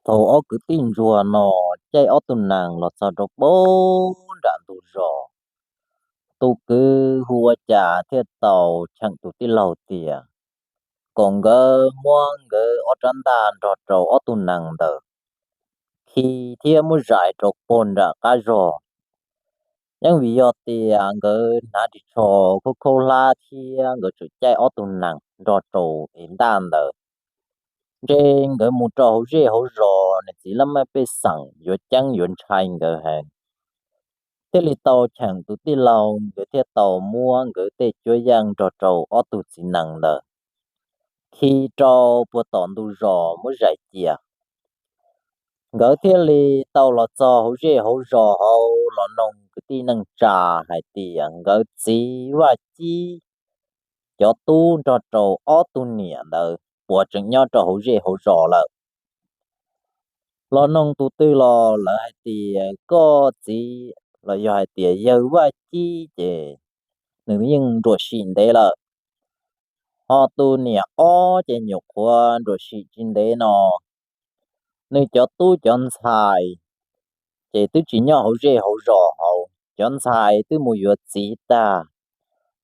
Thaum ob kwv tij ntsuag no caij ob tug nees los txog rau pem nram ntug zos, tus kwv hu ua Cas thiaj tau cheem tus tij laug tias kom nkawd muab nkawd ob rab ntaj nrog rau ob tug nees ntawd khi thiab muab zais rau pem nram qab zog. Yeej vim yog tias nkawd hnav ris tsho khaub khaub hlab thiab nkawd tseem caij ob tug nees nrog rau es ntaj ntawd, ntshe nkawd mus rau hauv zej hauv zos niam txiv laj mej pej xeem yuav ceeb yuav ntshai nkawd heev. Thiaj li tau cheem tus tij laug, nkawd thiaj tau muab nkawd tej cuab yeej nrog rau ob tug txiv nees ntawd khi rau puag tom ntug zos muab zais cia. Nkawd thiaj li tau los txog hauv zej hauv zos hauv los noog kwv tij neej tsa hais tias nkawd txiv Vaj Cib cov tub nrog rau ob tug niam ntawd puas tseem nyob rau hauv zej hauv zos lawm. Los noog tus twg los lawv hais tias koj txiv los yog hais tias yawg Vaj Cib ces nws yeej nruam sim ntev lawm. Ho tus niam ob ces nyuam qhuav nruam sim tsis ntev no, nws cov tub cov ntxhais ces twb tsis nyob hauv zej hauv zos hauv, cov ntxhais twb mus yuav txiv tag,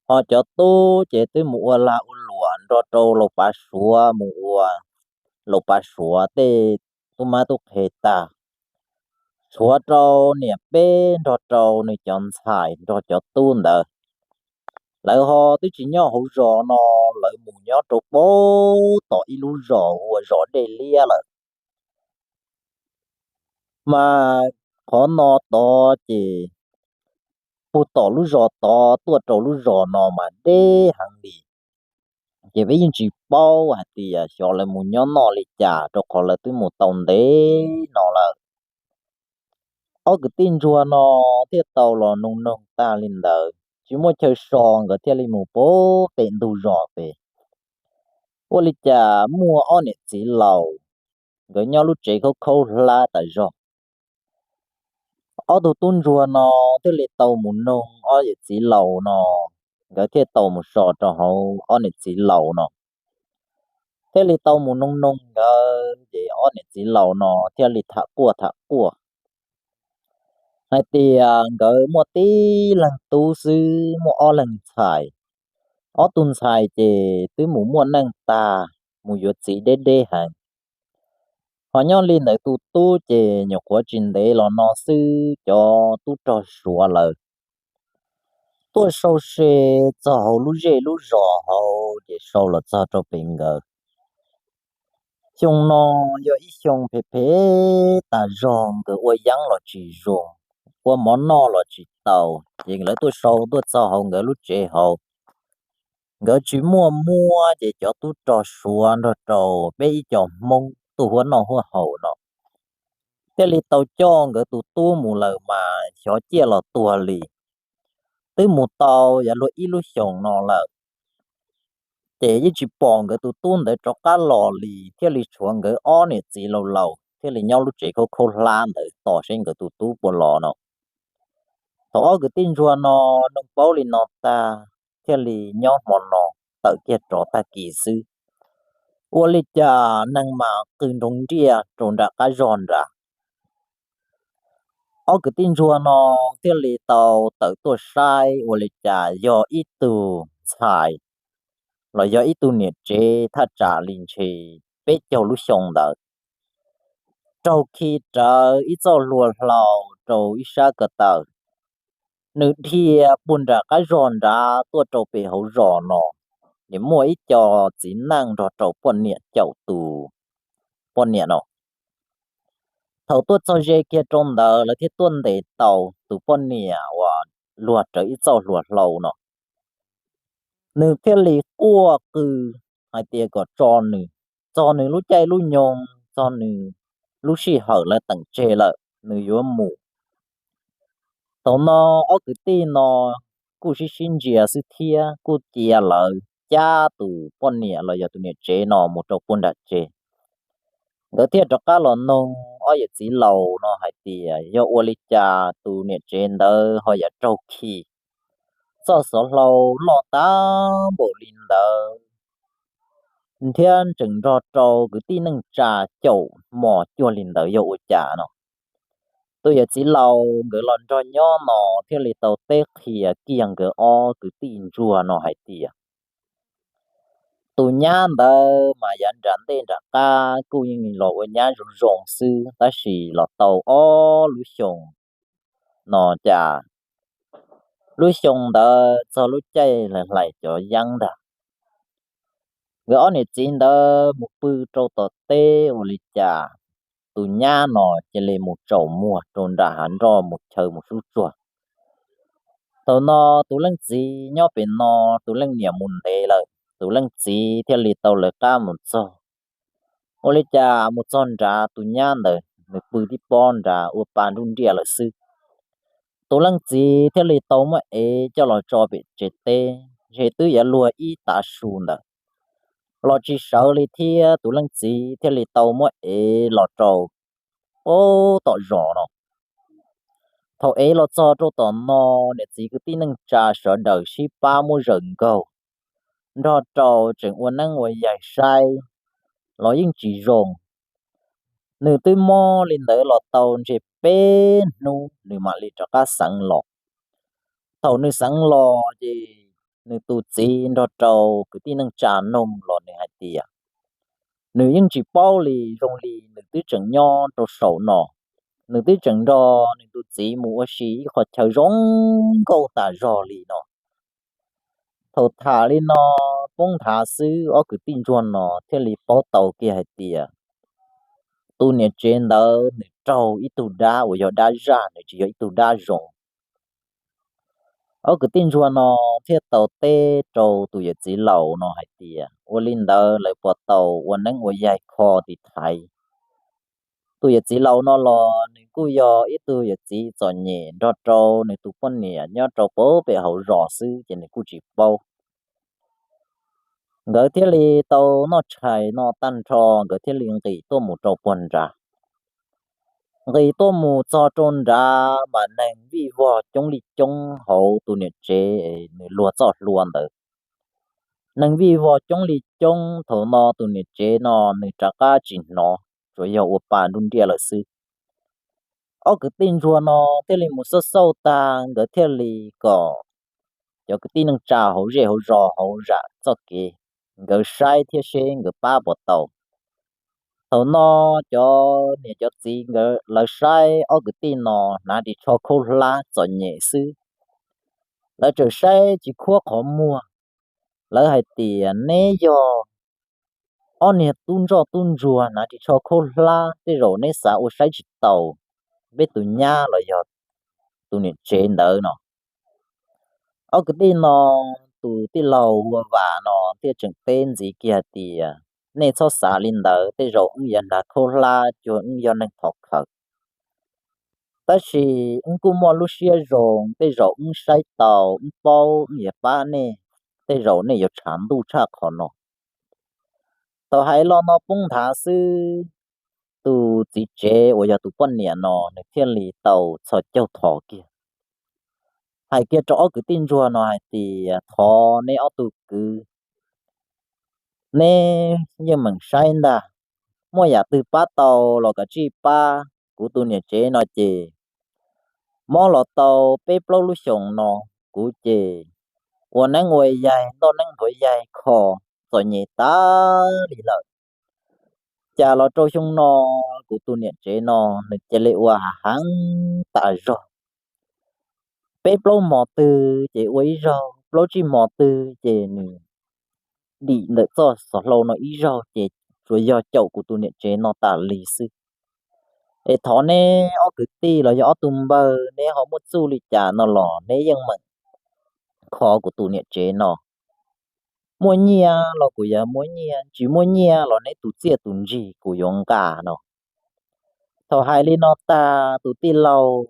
ho cov tub ces twb mus ua lag ua luam nrog rau laus pav Suav, mus ua laus pav Suav tej tub mab tub qhe tag. Tshuav rau niam peb nrog rau nws cov ntxhais nrog cov tub ntawd, lawv ho twb tsis nyob hauv zos no, lawv mus nyob rau pem tom ib lub zos hu ua zos Dej Liab lawm. Mas qhov no tod ces puag tom lub zos tod tuaj rau lub zos no mas deb heev li. Ces peb yeej tsis paub hais tias xyov lawv mus nyob noj li cas rau qhov lawv twb mus tau ntev no lawm. Ob kwv tij ntsuag no thiaj tau los noog noog tag li ntawd tsis muaj chaw so, nkawd thiaj li mus pem ntug zos pem. Ua li cas muaj ob niam txiv laus, nkawd nyob lub tsev khaub khaub hlab tas zog. Ob tug tub ntsuag no thiaj li tau mus noog ob niam txiv laus no, nkawd thiaj tau mus so rau hauv ob niam txiv laus no. Thiaj li tau mus noog noog nkawd ces ob niam txiv laus no thiaj li tham quaj tham quaj hais tias nkawd muaj tib leeg tub xwb, muaj ob leeg ntxhais. Ob tug ntxhais ces twb mus muaj neej tag, mus yuav txiv deb deb heev. Ho nyob li ntawd tus tub ces nyuam qhuav tsis ntev los no xwb cov tub rog Suav lawv tuaj sau se txog hauv lub zej lub zos hauv ces sau los txog rau pem nkawd. Xyoo no yog ib xyoo phem phem tas zog, nkawd ua yeeb los tsis zoo, ua mov noj los tsis tau, ces lawv tuaj sau tuaj txog hauv nkawd lub tsev hauv. Nkawd tsis muaj muab ces cov tub rog Suav nrog rau peb ib co Hmoob tuaj huab noj huab haus no thiaj li tau coj nkawd tus tub mus lawm mas xyov ciaj los tuag li. Twb mus tau yav luag ib lub xyoos no lawm, ces yeej tsis pom nkawd tus tub ntawd rov qab los li, thiaj li tshuav nkawd ob niam txiv laus laus thiaj li nyob lub tsev khaub khaub hlab ntawd tos seb nkawd tus tub puas los no. Thaum ob kwv tij ntsuag no noog paub li no tag, thiaj li nyob hmo no tawm kiag rov tag kis xwb. Ua li cas neeg mas qw nroo nriaj rau nram qab zog nrad. Ob kwv tij ntsuag no thiaj li tau tawm tuaj saib ua li cas yog ib tug ntxhais los yog ib tug niam tsev thaj tsam li ntshe peb caug lub xyoo ntawd, raug khi rawv ib txoj hlua hlau rau ib sab ko taw. Nws dhia puag nram qab zog nrad tuaj rau pem hauv zos no, nws muaj ib co txiv neej nrog rau poj niam caum tus poj niam no. Thaum tuaj txog ze kiag rau ntawd lawv thiaj tuaj ntes tau tus poj niam uas luag rawv ib txoj hlua hlau no. Nws thiaj li quaj qw hais tias kom tso nws, txog nws lub caij lub nyoog, txog nws lub sij hawm lawv teem tseg lawm nws yuav mus. Thaum no ob kwv tij no kuj sib sib ntsia xwb thiab kuj cia lawv cab tus poj niam los yog tus niam tsev no mus rau puag nram tsev. Nkawd thiaj rov qab los noog ob yawm txiv laus no hais tias yog ua li cas tus niam tsev ntawd ho yam raug khi, txoj xov hlau loj tag npaum li ntawd, thiab tseem nrog rau kwv tij neej tsa caum hmo cuag li ntawd yog ua cas no. Tus yawm txiv laus nkawd los nrog nyob no thiaj li tau teb qhia kiag nkawd ob kwv tij ntsuag no hais tias, tus nyab ntawd mas yav nram ntej nram qab kuj yeej los ua nyab zoo zoo xwb, tab sis los tau ob lub xyoo no cas lub xyoo ntawd txog lub caij hlais cov yeeb ntag, nkawd ob niam txiv ntawd mus pw rau tom teb ua li cas tus nyab no cia li mus tsaus muag rau nram hav nroj mus chaw mus sub tsuag. Thaum no tus leej txiv nyob pem no, tus leej niam mus ntev lawm, tus leej txiv thiaj li tau lawv qab mus txog. Ua li cas mus txog nrad tus nyab ntawd nws pw tib pob nrad ua pa nruj nriaj lawm xwb. Tus leej txiv thiaj li tau muab ev coj los tso pem tsev teb, ntshe twb yuav luag ib tav su ntawd los tsis sawv li thiab tus leej txiv thiaj li tau muab ev los rau pem tom zos no. Thaum ev los txog rau tom no, niam txiv kwv tij neej tsa sawv daws sib pab muab zaws nkaug, nrog rau tseem ua neeb ua yaig saib los yeej tsis zoo. Nws twb mob li ntawd los tau ntshe peb hnub nws mam li rov qab xeev los. Thaum nws xeev los ces nws tus txiv nrog rau kwv tij neej tsa noog los nws hais tias nws yeej tsis paub li, zoo li nws twb tseem nyob rau saum no, nws twb tseem nrog nws tus txiv mus ua si ib qho chaw zoo nkauj tas zog li no. Thaum tham li no poob nthav xwb ob kwv tij ntsuag no thiaj li paub tau kiag hais tias tus niam tsev ntawd nws raug ib tug dab uas yog dab zaj, nws tsis yog ib tug dab zoo. Ob kwv tij ntsuag no thiaj tau teb rau tus yawm txiv laus no hais tias ua li ntawd lawv puas tau ua neeb ua yaig kho tiv thaiv. Tus yawm txiv laus no los nws kuj yog ib tug yawm txiv txom nyem nrog rau nws tus poj niam nyob rau pem hauv zos xwb ces nws kuj tsis paub. Nkawd thiaj li tau noj tshais no tag nrho, nkawd thiaj li nqis tuaj mus rau puag nrad. Nqis tuaj mus txog rau nrad mas neeg vij vog coob li coob hauv tus niam tsev nws luag txoj hlua ntawd. Neeg vij vog coob li coob, thaum no tus niam tsev no nws rov qab tsis hnov, tsuas yog ua pa nruj nriaj lawm xwb. Ob kwv tij ntsuag no thiaj li mus xauj xauj tag, nkawd thiaj li kom cov kwv tij neej tsa hauv zej hauv zos hauv zam txoj kev, nkawd saib thiab seb nkawd pab puas tau. Thaum no cov niam cov txiv nkawd lawv saib ob kwv tij no hnav ris tsho khaub hlab txom nyem xwb, lawv txawm saib tsis khuab qhov muag. Lawv hais tias neb yog ob niag tub ntsoj tub ntsuag hnav ris tsho khaub hlab, tej zaum neb xav ua saib tsis taus peb tus nyab los yog tus niam tsev ntawd no. Ob kwv tij no, tus tij laug hu ua Vam no thiaj tseem teb ntxiv kiag hais tias nej txhob xav li ntawd, tej zaum wb yuav hnav khaub hlab cuag wb yog neeg thov khawv. Tab sis wb kuj muaj lub siab zoo, tej zaum wb saib tau, wb paub, wb yuav pab nej, tej zaum nej yuav tshav ntuj tshaj qhov no. Thaum hais lo no poob nthav xwb, tus txiv tsev uas yog tus poj niam no nws thiaj li tau txhos caug thov kiag, hais kiag rau ob kwv tij ntsuag no hais tias thov neb ob tug kwv, neb yeej meem saib ntag, muaj yam twg pab tau los kav tsij pab kuv tus niam tsev no ces mob los tau peb plaub lub xyoos no, kuv ces ua neeb ua yaig ntoj neeb nthuav yaig kho txom nyem tas li lawm. Cas los rau xyoo no kuv tus niam tsev no nws cia li ua hav heev tas zog. Peb plaub hmos twg ces ua ib zaug, plaub tsib hmos twg ces nws dim ntawm txoj xov hlau no ib zaug, ces tsuas yog caum kuv tus niam tsev no tas li xwb. Es thov neb ob kwv tij los yog ob tug npawg, neb ho muaj txuj li cas no los neb yeej meem kho kuv tus niam tsev no. Muaj nyiaj los kuv yuav muab nyiaj, tsis muaj nyiaj los neb tus txiaj tus ntsig kuv yuav nqa no. Thaum hais li no tag, tus tij laug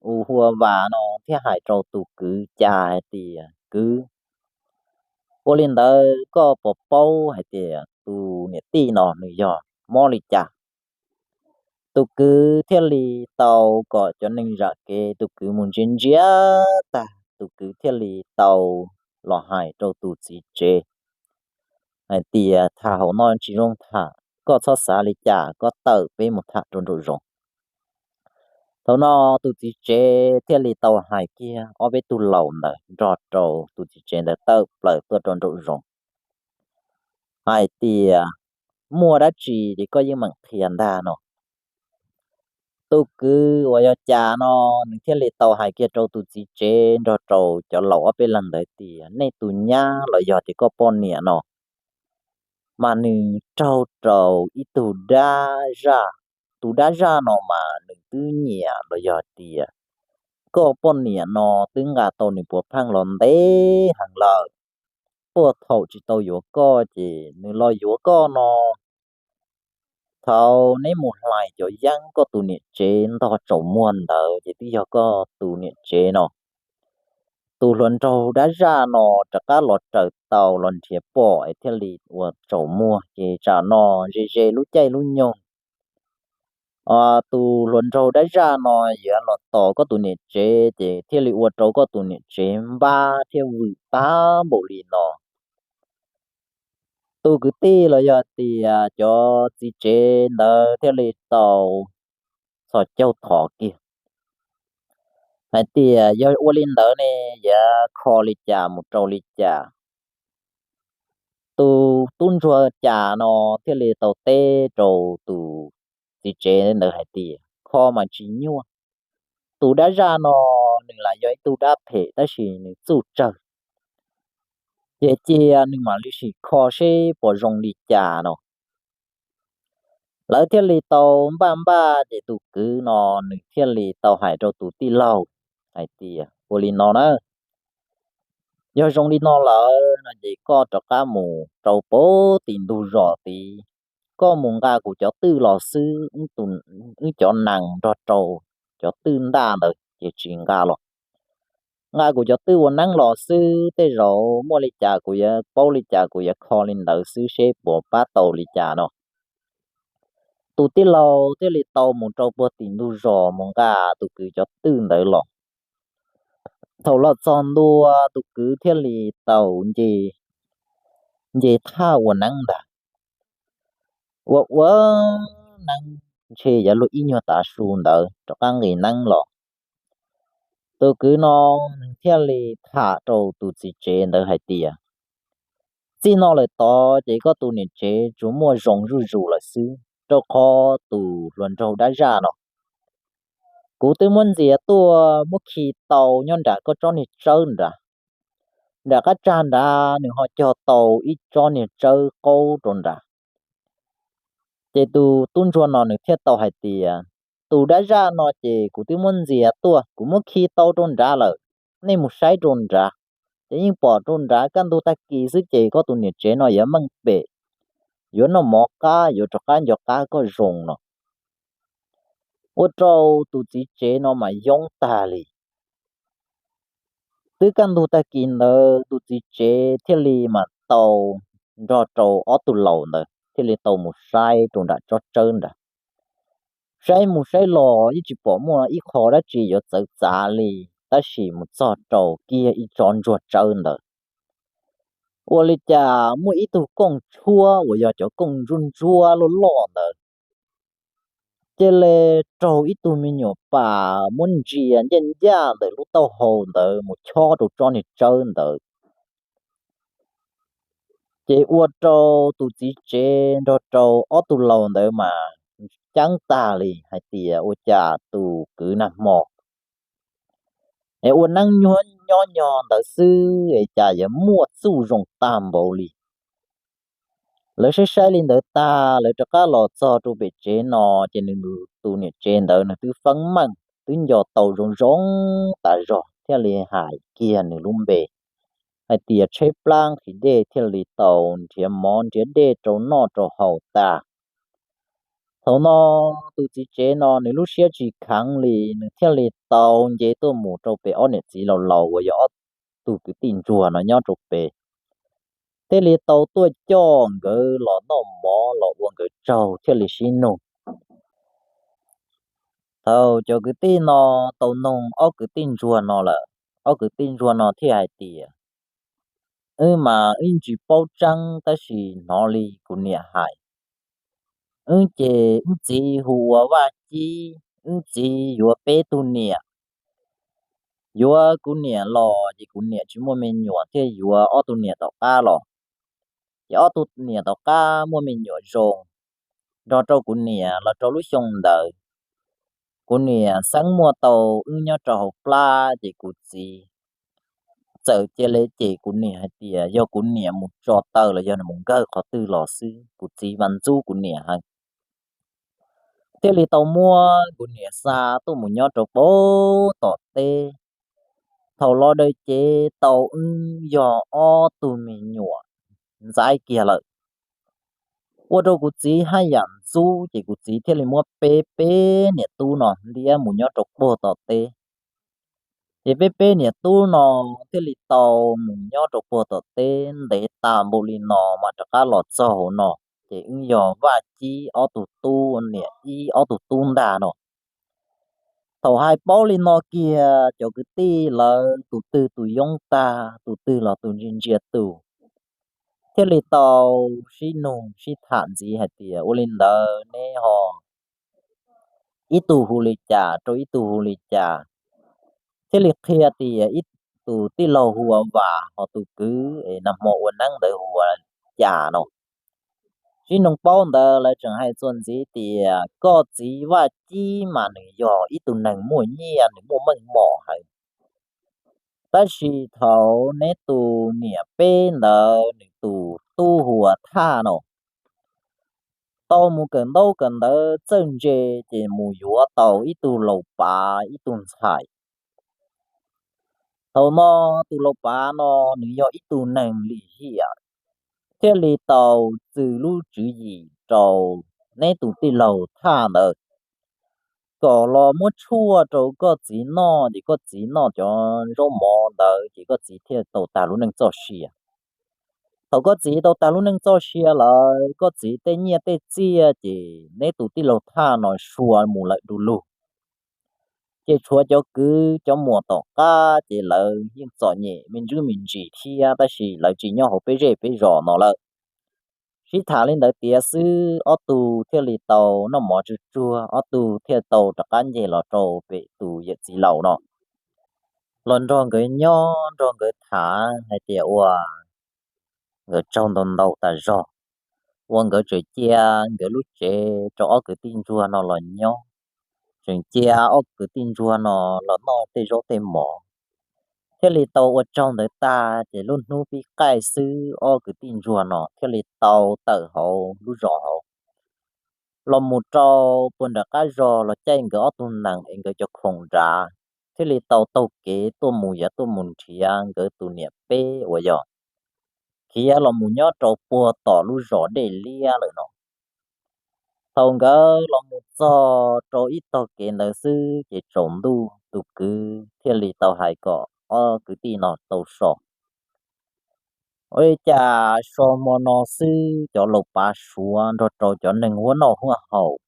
uas hu ua Vam no thiaj hais rau tus kwv Cas hais tias, Kwv, ua li ntawd koj puas paub hais tias tus niam tij no nws yog mob li cas? Tus kwv thiaj li tau kom cov neeg zam kev, tus kwv mus ntsia ntsia tag, tus kwv thiaj li tau los hais rau tus txiv tsev. hais tias tham hauv no tsis zoo tham, koj txhob xav li cas, koj tawm peb mus tham rau nraum zoov. Thaum no tus txiv tsev thiaj li tau hais kiag ob peb tug laus ntawd nrog rau tus txiv tsev ntawd tawm plaws tuaj rau nraum zoov, hais tias, muaj dab tsi ces koj yeej meem qhia ntag no. Tus kwv uas yog Cas no, nws thiaj li tau hais kiag rau tus txiv tsev nrog rau cov laus ob peb leeg ntawd tias, nej tus nyab los yog tias koj poj niam no mas nws raug rau ib tug dab zaj. Tus dab zaj no mas nws twb nyiam los yog tias koj poj niam no twb nqa tau nws puav pheej los ntev heev lawm. Puag thaum tsis tau yuav koj ces nws los yuav koj no, thaum neb mus hlais cov yeeb koj tus niam tsev ntog tsaus muag ntawd ces twb yog koj tus niam tsev no. Tus hluas nraug dab zaj no rov qab los raws tau los nrhiav pom es thiaj li ua tsaus muag ces tsam no ze ze lub caij lub nyoog, tus hluas nraug dab zaj no yuav los tos koj tus niam tsev ces thiaj li ua rau koj tus niam tsev npab thiab vwm tag npaum li no. Tus kwv tij los yog tias cov txiv tsev ntawd thiaj li tau txhos caug thov kiag hais tias, yog ua li ntawd ne, yuav kho li cas mus rau li cas? Tus tub ntsuag Cas no thiaj li tau teb rau tus txiv tsev ntawd hais tias, kho mas tsis nyuaj. Tus dab zaj no nws lam yog ib tug dab phem tab sis nws txuj tsawg, ces cia nws mam li sim kho seb puas zoo li cas no. Lawv thiaj li tau npaj npaj ces tus kwv no nws thiaj li tau hais rau tus tij laug hais tias, ua li no na, yog zoo li no lawm no ces koj rov qab mus rau puag tim ntug zos tid, koj mus nqa kuv cov twj los xwb, wb cov nees nrog rau cov twj ntaj ntawd ces tsis nqa los. Nqa kuv cov twj ua neeb los xwb, tej zaum muaj li cas kuv yuav paub li cas kuv yuav kho li ntawd xwb seb puas pab tau li cas no. Tus tij laug thiaj li tau mus rau puag tim ntug zos mus nqa tus kwv cov twj ntawd los. Thaum los txog ntua tus kwv thiaj li tau nce, nce thaj ua neeb ntag. Ua ua neeb ntshe yuav luag ib nyuag tav su ntawd rov qab nqis neeb los. Tus kwv no nws thiaj li tham rau tus txiv tsev ntawd hais tias, txij no lawm tod ces koj tus niam tsev tsuas muaj zoo zuj zus lawm xwb, rau qhov tus hluas nraug dab zaj no kuv twb muab ntxias tuaj muab khi tau nyob nram koj tsob niag tsawb nrad. Nram qab tsag nrad nws ho cog tau ib tsob niag tsawb qaub rau nrad. Ces tus tub ntsuag no nws thiaj tau hais tias, tus dab zaj no ces kuv twb muab ntxias tuaj, kuv muab khi tau rau nrad lawm, nej mus saib rau nrad, ces yeej pom rau nrad kaj ntug tag kis xwb ces koj tus niam tsev no yuav meej pem, yuav noj mov qab, yuav rov qab nco qab koj zoo no. Ua rau tus txiv tsev no mas yoob tag li. Twb kaj ntug tag kis ntawd tus txiv tsev thiaj li mam tau nrog rau ob tug laus ntawd thiaj li tau mus saib rau nram tsob tsawb nrad. Saib mus saib los yeej tsis pom muaj ib qho dab tsi yuav txawv txav li, tab sis mus txog rau kiag ib tsob ntsuag tsawb ntawd, ua li cas muaj ib tug kooj tshuab uas yog cov kooj ntsuab ntsuab loj loj ntawd cia li raug ib tug me nyuam pas muab ntsia ncaj ncaj ntawm lub taub hau ntawd mus chob rau tsob niag tsawb ntawd. Ces ua rau tus txiv tsev nrog rau ob tug laus ntawd mas ceeb tag li hais tias ua cas tus kwv nag hmo es ua neeb nyob nyob ntawd xwb es cas yuav muaj txuj zoo tag npaum li. Lawv saib saib li ntawd tag, lawv rov qab los txog rau pem tsev no, ces nws tus niam tsev ntawd nws twb feeb meej, twb nco tau zoo zoo tas zog thiaj li hais kiag nws lub npe hais tias Tsheb Plab Nqhis Dej, thiaj li tau nrhiav mov nrhiav dej rau noj rau haus tas. Thaum no tus txiv tsev no nws lub siab tsis kheev li, nws thiaj li tau nce tuaj mus rau pem ob niam txiv laus laus uas yog ob tug kwv tij ntsuag no nyob rau pem, thiaj li tau tuaj coj nkawd los noj mov los ua nkawd tsaug thiaj li sib nug. Thaum cov kwv tij no tau noog ob kwv tij ntsuag no lawm, ob kwv tij ntsuag no thiaj hais tias, Wb mas wb tsis paub tseeb tab sis hnov li kuv niam hais. Wb ces wb txiv hu ua Vaj Cib, wb txiv yuav peb tug niam. Yuav kuv niam los ces kuv niam tsis muaj me nyuam thiaj yuav ob tug niam tom qab los. Ces ob tug niam tom qab muaj me nyuam zoo, nrog rau kuv niam los rau lub xyoo ntawd, kuv niam xeeb muaj tau wb nyob rau hauv plab ces kuv txiv txawm cia li cem kuv niam hais tias yog kuv niam mus tso taw los yog nws mus nkawg qhov twg los xwb, kuv txiv mas ntxub kuv niam heev. Thiaj li tau muab kuv niam xa tuaj mus nyob rau pem tom teb. Thaum los daws ces tau wb yog ob tug me nyuam ntxaib kiag lawm. Ua rau kuv txiv haj yam ntxub ces kuv txiv thiaj li muab peb peb niam tub no ntiab mus nyob rau puag tom teb. Ces peb peb niam tub no thiaj li tau mus nyob rau puag tom teb ntev tas npaum li no mas rov qab los txog hauv no, ces wb yog Vaj Cib ob tug tub, niam ib ob tug tub ntag no. Thaum hais paub li no kiag cov kwv tij lawv tus twg tus yoob tag, tus twg los tus ntsia ntsia tus, thiaj li tau sib nug sib tham ntxiv hais tias ua li ntawd neb ho ib tug hu li cas rau ib tug hu li cas, thiaj li qhia tias ib tus tij laug hu ua Vam, ho tus kwv es nag hmo ua neeb ntawd hu ua Cas no. Sib nug paub ntawd lawv tseem hais txuas ntxiv tias koj txiv Vaj Cib mas nws yog ib tug neeg muaj nyiaj, nws muaj meej mom heev. Tab sis thaum neb tus niam peb ntawd nws tus tub hu ua Thaj no tau mus kawm ntaub kawm ntawv txawj ntse, ces mus yuav tau ib tug laus pav ib tug ntxhais. Thaum no tus laus pav no nws yog ib tug neeg lim hiam, thiaj li tau txwm lub tswv yim rau neb tus tij laug Thaj ntawd kom los muab tshuaj rau koj txiv noj, ces koj txiv noj cov zaub mov ntawd ces koj txiv thiaj tau tag lub neej txoj sia. Thaum koj txiv tau tag lub neej txoj sia lawm, koj txiv tej nyiaj tej txiaj ces neb tus tij laug Thaj no sua mus lawm du lug. Ces tshuav cov kwv cov muam tom qab ces lawv yeej txom nyem me ntsis me ntsis thiab, tab sis lawv tsis nyob hauv peb zej peb zos no lawm. Sib tham li ntawd tiav xwb, ob tug thiaj li tau noj mov tsuag tsuag, ob tug thiaj tau rov qab nce los rau pem tus yawm txiv laus no, los nrog nkawd nyob nrog nkawd tham hais tias ua nkawd tsaug ntau ntau tas zog, ua nkawd tseem cia nkawd lub tsev rau ob kwv tij ntsuag no los nyob, tseem cia ob kwv tij ntsuag no los noj tej zaub tej mov. Thiaj li tau ua tsaug ntawd tag ces lub hnub pib qaij xwb ob kwv tij ntsuag no thiaj li tau tawm hauv lub zos hauv los mus rau puag nram qab zos los caij nkawd ob tug nees es nkawd cov khoom nrad, thiaj li tau taug kev tuaj mus yav tuaj mus nrhiav nkawd tus niam peb uas yog khiav los mus nyob rau puag tom lub zos Dej Liab lawm no. Thaum nkawd los mus txog rau ib tog kev ntawd xwb ces tsaus ntuj, tus kwv thiaj li tau hais kom ob kwv tij no tau so. Ua li cas so hmo no xwb cov laus pav Suav nrog rau cov neeg huab noj huab haus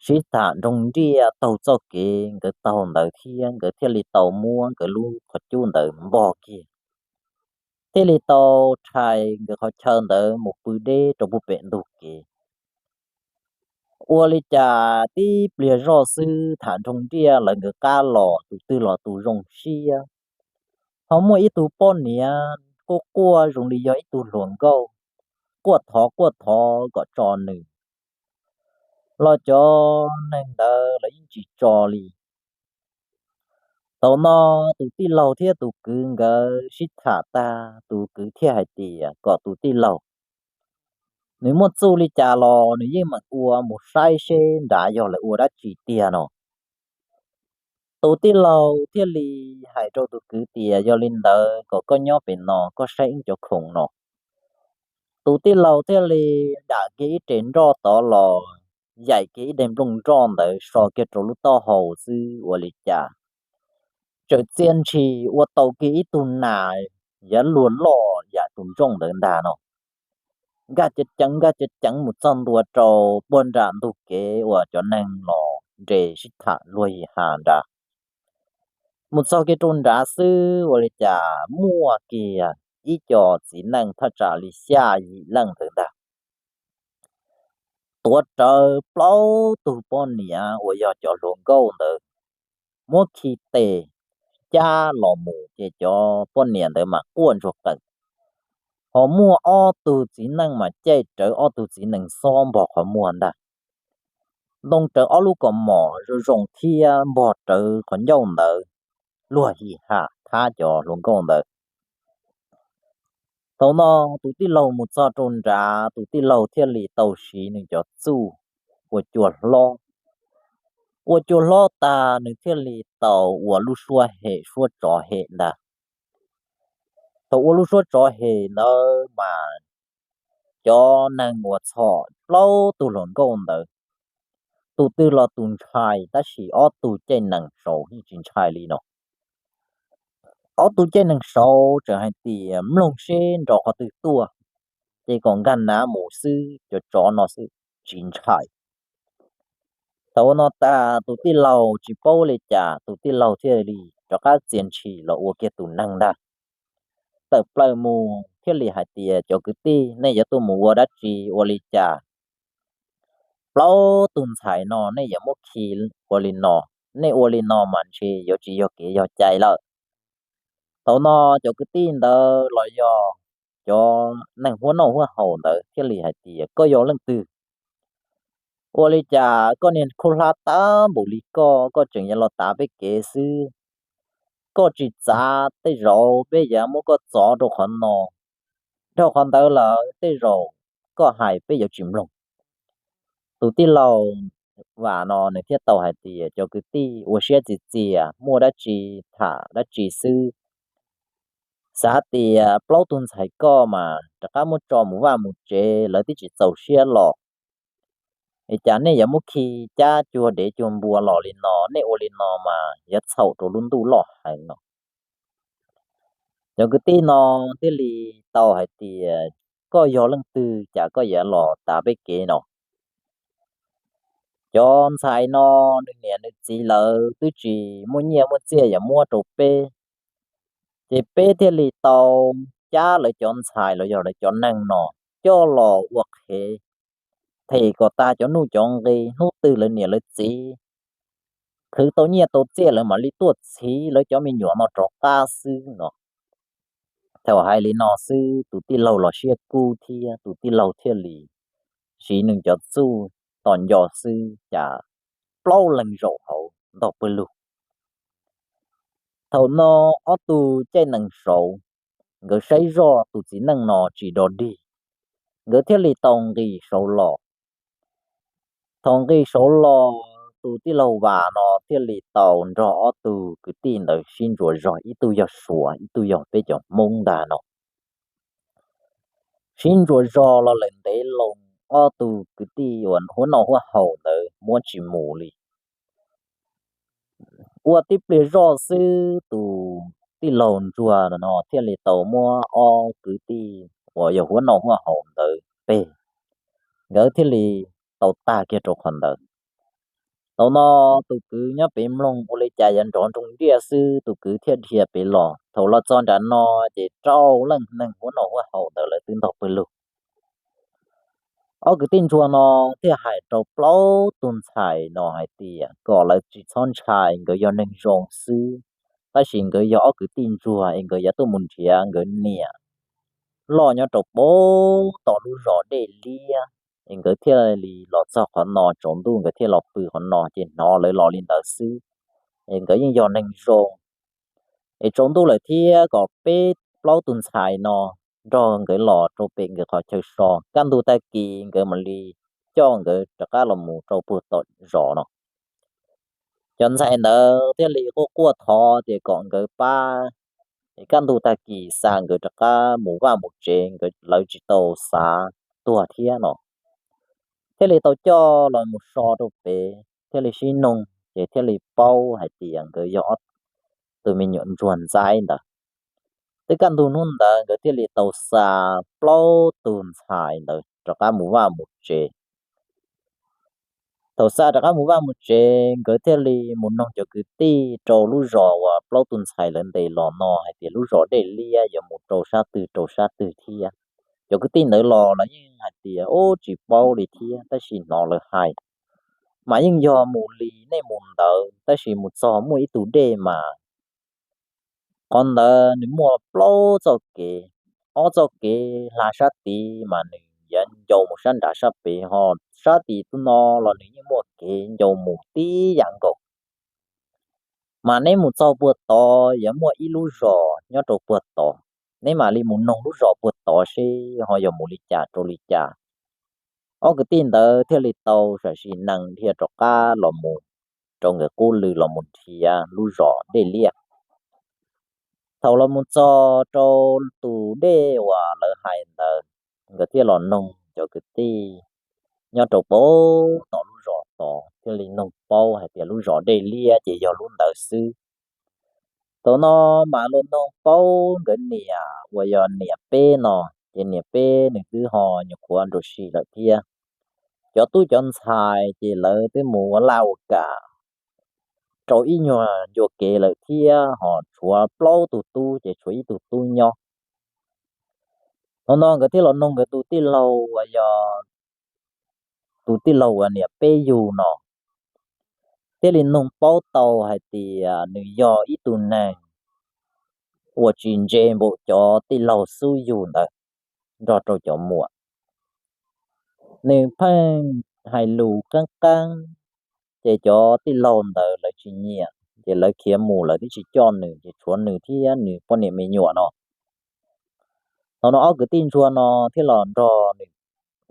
sib tham nroo nriaj taug txoj kev nkawd taug ntawd thiab, nkawd thiaj li tau muab nkawd lub qhov cub ntawd npog kiag, thiaj li tau rhais nkawd qhov chaw ntawd mus pw deb rau puag pem ntug kev. Ua li cas tib pliag zoj xwb tham nroo nriaj lawv nkawd qab los tus twg los tus zoo siab, ho muaj ib tug poj niam quaj quaj zoo li yog ib tug hluas nkauj, quaj thov quaj thov kom tso nws, los cov neeg ntawd los yeej tsis tso li. Thaum no tus tij laug thiab tus kwv nkawd sib tham tag, tus kwv thiaj hais tias kom tus tij laug, nws muaj txuj li cas los nws yeej meem ua mus saib seb nrad yog lawv ua dab tsi tiag no. Tus tij laug thiaj li hais rau tus kwv tias yog li ntawd kom koj nyob pem no koj saib wb cov khoom no. Tus tij laug thiaj li dam kiag ib re nroj tod los yaim kiag ib daim nplooj nroj ntawd so kiag rau lub taub hau xwb ua li cas txawm txia ntshis ua tau kiag ib tug nas yav luag loj yam tus ntsooj ntawd ntag no, nkag ceev ceev nkag ceev ceev mus txog ntua rau puag nram ntug kev uas cov neeg los nres sib tham luag yim has nrad. Mus txog kiag rau nrad xwb ua li cas muaj kiag ib co txiv neej thaj tsam li xya yim leej ntawd ntag, tuav rawv plaub tug poj niam uas yog cov hluas nkauj ntawd, muab khi tes cab los mus ces cov poj niam ntawd mas quaj ntsuag qees. Ho muaj ob tug txiv neej mas caij rawv ob tug txiv nees xob npog qhov muag ntag, ntoo rawv ob lub kaus mom zoo zoo thiab npog rawv qhov ncauj ntawd, luag him ham thab cov hluas nkauj ntawd. Thaum no tus tij laug mus txog rau nrad, tus tij laug thiaj li tau siv nws cov txuj ua cua hlob. Ua cua hlob tag nws thiaj li tau ua lub suab hem suab tsov hem ntag. Thaum ua lub suab tsov hem ntawd mas cov neeg uas txhom plaub tug hluas nkauj ntawd, tus twg los tus ntshai, tab sis ob tug caij nees saud yeej tsis ntshai li no. Ob tug caij nees saud tseem hais tias mloog seb nrov qhov twg tuaj, ces kom nkag nav mus xwb, cov tsov no xwb, tsis ntshai. Thaum ua no tag tus tij laug tsis paub li cas, tus tij laug thiaj li rov qab txias ntshis los ua kiag tus neeg ntag. Tawm plaws mus thiaj li hais tias cov kwv tij, nej yuav tuaj mus ua dab tsi ua li cas? Plaub tug ntxhais no nej yuav muab khi ua li no, nej ua li no mas ntshe yuav tsis yog kev yog cai lawm. Thaum no cov kwv tij ntawd los yog cov neeg huab noj huab haus ntawd thiaj li hais tias koj yog leej twg? Ua li cas koj niag khaub hlab tag npaum li koj, koj tseem yuav los tav peb kev xwb? Koj tsis txav tej zaum peb yuav muab koj txov rau qhov no, dhau qhov ntawd lawm tej zaum koj hais peb yuav tsis mloog. Tus tij laug Vam no nws thiaj tau hais tias cov kwv tij ua siab txias txias, muaj dab tsi tham dab tsi xwb. Xav tias plaub tug ntxhais koj mas rov qab muab tso mus vaj mus tsev, lawv twb tsis txaus siab los. Es cas nej yuav muab khi cab cuag dev cuag npua los li no, nej ua li no mas yuav txhaum rau lub ntuj loj heev no. Cov kwv tij no thiaj li tau hais tias koj yog leej twg cas koj yuav los tav peb kev no? Cov ntxhais no nws niam nws txiv lawv twb tsis muaj nyiaj muaj txiaj yuav muab rau peb, ces peb thiaj li tau cab lawv cov ntxhais los yog lawv cov neeg no coj los ua qhev, them kom tag cov nuj cov nqi, hnub twg lawv niam lawv txiv khwv tau nyiaj tau txiaj lawv mam li tuaj txhiv lawv cov me nyuam no rov qab xwb no. Thaum hais li no xwb tus tij laug los siab kub thiab tus tij laug thiaj li siv nws cov txuj tos nco xwb cas plaub leeg zaum hauv ntog pawg lug. Thaum no ob tug caij nees saud, nkawd saib zoj tus txiv neej no tsis dog dig, nkawd thiaj li tau nqis saud los. Thaum nqis saud los tus tij laug Vam no thiaj li tau nrog ob tug kwv tij ntawd sib ntsuas zog, ib tug yog Suav ib tug yog peb cov Hmoob ntag no. Sib ntsuas zog los lawm ntev loo, ob tug kwv tij uas huab noj huab haus ntawd muab tsis mus li. Ua tib pliag zoj xwb tus tij laug ntsuag no thiaj li tau muab ob kwv tij uas yog huab noj huab haus ntawd peg, nkawd thiaj li tau tag kiag rau qhov ntawd. Thaum no tus kwv nyob pem mloog ua li cas yuav nrov nroo nriaj xwb, tus kwv thiaj dhia pem los. Thaum los txog nram no ces rau leej neeg huab noj huab haus ntawd lawv twb ntog pawg lug. Ob kwv tij ntsuag no thiaj hais rau plaub tug ntxhais no hais tias kom lawv tsis txhob ntshai, nkawd yog neeg zoo xwb, tab sis nkawd yog ob kwv tij ntsuag es nkawd yuav tuaj mus nrhiav nkawd niam loj nyob rau pem tom lub zos Dej Liab, es nkawd thiaj li los txog qhov no tsaus ntuj nkawd thiaj los pw qhov no ces hnov lawv los li ntawd xwb, es nkawd yeej yog neeg zoo. Es tsaus ntuj lawm thiab kom peb plaub tus ntxhais no nrog nkawd los rau pem nkawd qhov chaw so, kaj ntug tag kis nkawd mam li coj nkawd rov qab los mus rau puag tom zos no. Cov ntxhais ntawd thiaj li quaj quaj thov tias kom nkawd pab, es kaj ntug tag kis xa nkawd rov qab mus vaj mus tsev, nkawd lawv tsis tau xav tuag thiab no. Thiaj li tau coj los mus so rau pem thiaj li sib noog ces thiaj li paub hais tias nkawd yog ob tug me nyuam ntsuag ntxaib ntawd. Twb kaj ntug hnub ntawd nkawd thiaj li tau xa plaub tus ntxhais ntawd rov qab mus vaj mus tsev. Thaum xa rov qab mus vaj mus tsev, nkawd thiaj li mus noog cov kwv tij rau lub zos uas plaub tus ntxhais lawv ntes los no hais tias lub zos Dej Liab yuav mus rau sab twg rau sab twg thiab. Cov kwv tij ntawd los lawv yeej hais tias, ub, tsis paub li thiab, tab sis hnov lawv hais mas yeej yog mus li nej mus ntawd, tab sis mus txog muaj ib tug dej mas qhov ntawd nws muaj plaub txoj kev, ob txoj kev hla sab tid mas nws yuav ncau mus sab nrad sab pem, ho sab tim no los nws yeej muaj kev ncau mus tib yam nkaus. Mas neb mus txog puag tod yuav muaj ib lub zos nyob rau puag tod, neb mam li mus noog lub zos puag tod seb ho yog mus li cas rau li cas. Ob kwv tij ntawd thiaj li tau sam sim nees dhia rov qab los mus rau nkawd qub lw los mus nrhiav lub zos Dej Liab. Thaum los mus txog rau tus dej uas lawv hais ntawd, nkawd thiaj los noog cov kwv tij nyob rau puag tom lub zos tod thiaj li noog paub hais tias lub zos Dej Liab ces yog lub ntawd xwb. Thaum no mas los noog paub nkawd niam uas yog niam peb no, ces niam peb nws twb ho nyuam qhuav nrua si lawm thiab. Cov tub cov ntxhais ces lawv twb mus ua laj ua kam rau ib nyuag ncua kev lawm thiab, ho tshuav plaub tug tub ces tshuav ib tug tub nyob. Thaum no nkawd thiaj los noog nkawd tus tij laug uas yog tus tij laug uas niam peb yug no, thiaj li noog paub tau hais tias nws yog ib tug neeg uas tsis ntse npaum cov tij laug xub yug ntawd nrog rau cov muam. Nws pheej hais lus qeeb qeeb, ces cov tij laug ntawd lawv tsis nyiam, ces lawv khiav mus lawv twb tsis coj nws, ces tshuav nws thiab nws poj niam me nyuam no. Thaum no ob kwv tij ntsuag no thiaj los nrog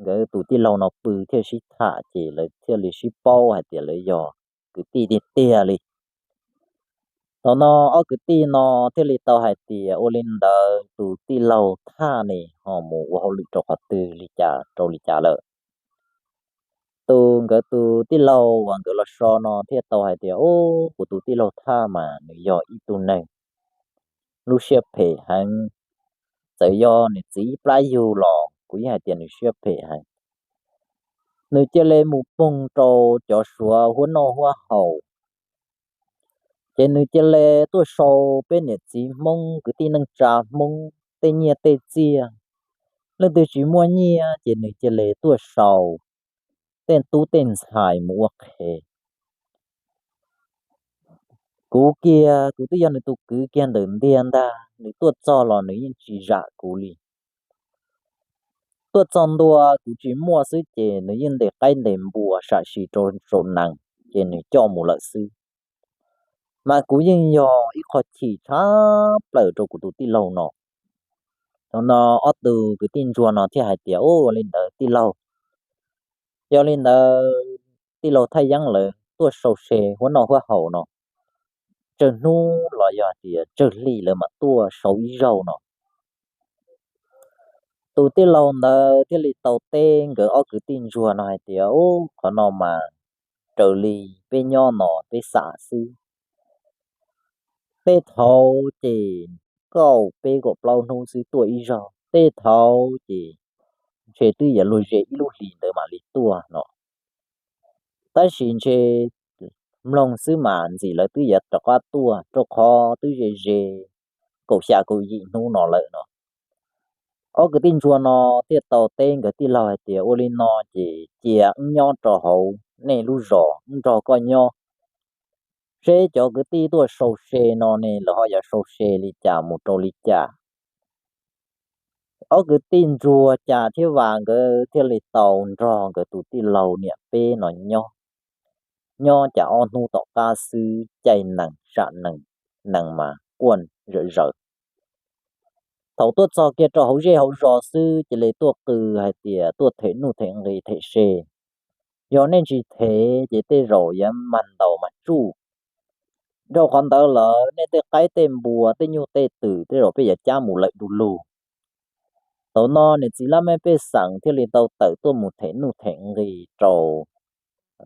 nkawd tus tij laug no pw thiaj sib tham, ces lawv thiaj li sib paub hais tias lawv yog kwv tij tiag tiag li. Thaum no ob kwv tij no thiaj li tau hais tias ua li ntawd tus tij laug Thaj ne ho mus ua hauj lwm rau qhov twg li cas rau li cas lawm. Tus nkawd tus tij laug uas nkawd los so no thiaj tau hais tias, ub, kuv tus tij laug Thaj mas nws yog ib tug neeg lub siab phem heev. Txawm yog niam txiv ib plab yug los kuv yeej hais tias nws siab phem heev. Nws cia li mus poog rau cov suav huab noj huab haus, ces nws cia li tuaj sau peb niam txiv Hmoob kwv tij neej tsa Hmoob tej nyiaj tej txiaj, leej twg tsis muaj nyiaj ces nws cia li tuaj sau tej tub tej ntxhais mus ua qhev. Kuv kiag kuv twb yog nws tus kwv kiag ntawm ntiag ntag, nws tuaj txog los nws yeej tsis zam kuv li. Tuaj txog ntua kuv tsis muaj xwb ces nws yeej ntes qaib ntes npua sam sim rau saum nees ces nws coj mus lawm xwb. Mas kuv yeej yog ib qho chim tshaj plaws rau kuv tus tij laug no. Thaum no ob tug kwv tij ntsuag no thiaj hais tias, ua li ntawd tij laug, yog li ntawd tij laug Thaj Yeeb lawv tuaj sau se huab noj huab haus no, tsawg hnub los yog tias tsawg hli lawv mam tuaj sau ib zaug no? Tus tij laug ntawd thiaj li tau teb nkawd ob kwv tij ntsuag no hais tias, ub, qhov no mas raws li peb nyob no peb xam xwb. Tej thaum ces kaum peb kaum plaub hnub xwb tuaj ib zaug, tej thaum ces ntshe twb yuav luag ze ib lub hlis ntawd mam li tuaj no. Tab sis ntshe mloog xwb mas ntxim lawv twb yuav rov qab tuaj, rau qhov twb ze ze kaum xya kaum yim hnub no lawm no. Ob kwv tij ntsuag no thiaj tau teb nkawd tij laug hais tias, ua li no ces cia wb nyob rau hauv nej lub zos, wb nrog koj nyob, seb cov kwv tij tuaj sau se no ne lawv ho yuav sau se li cas mus rau li cas. Ob kwv tij ntsuag Cas thiab Vas nkawd thiaj li tau nrog nkawd tus tij laug niam peb no nyob. Nyob cas ob hnub tom qab xwb caij nees sam nees, nees mas quaj zawm zaws. Thaum tuaj txog kiag rau hauv zej hauv zos xwb cia li tuaj qw hais tias tuaj them nuj them nqi them se. Yog nej tsis them ces tej zaum yuav mag ntaus mag tsuj. Rau qhov ntawd lawm nej tej qaib tej npua tej nyuj tej twm tej zaum peb yuav cab mus lawm du lug. Thaum no niam txiv laj mej pej xeem thiaj li tau tawm tuaj mus them nuj them nqi rau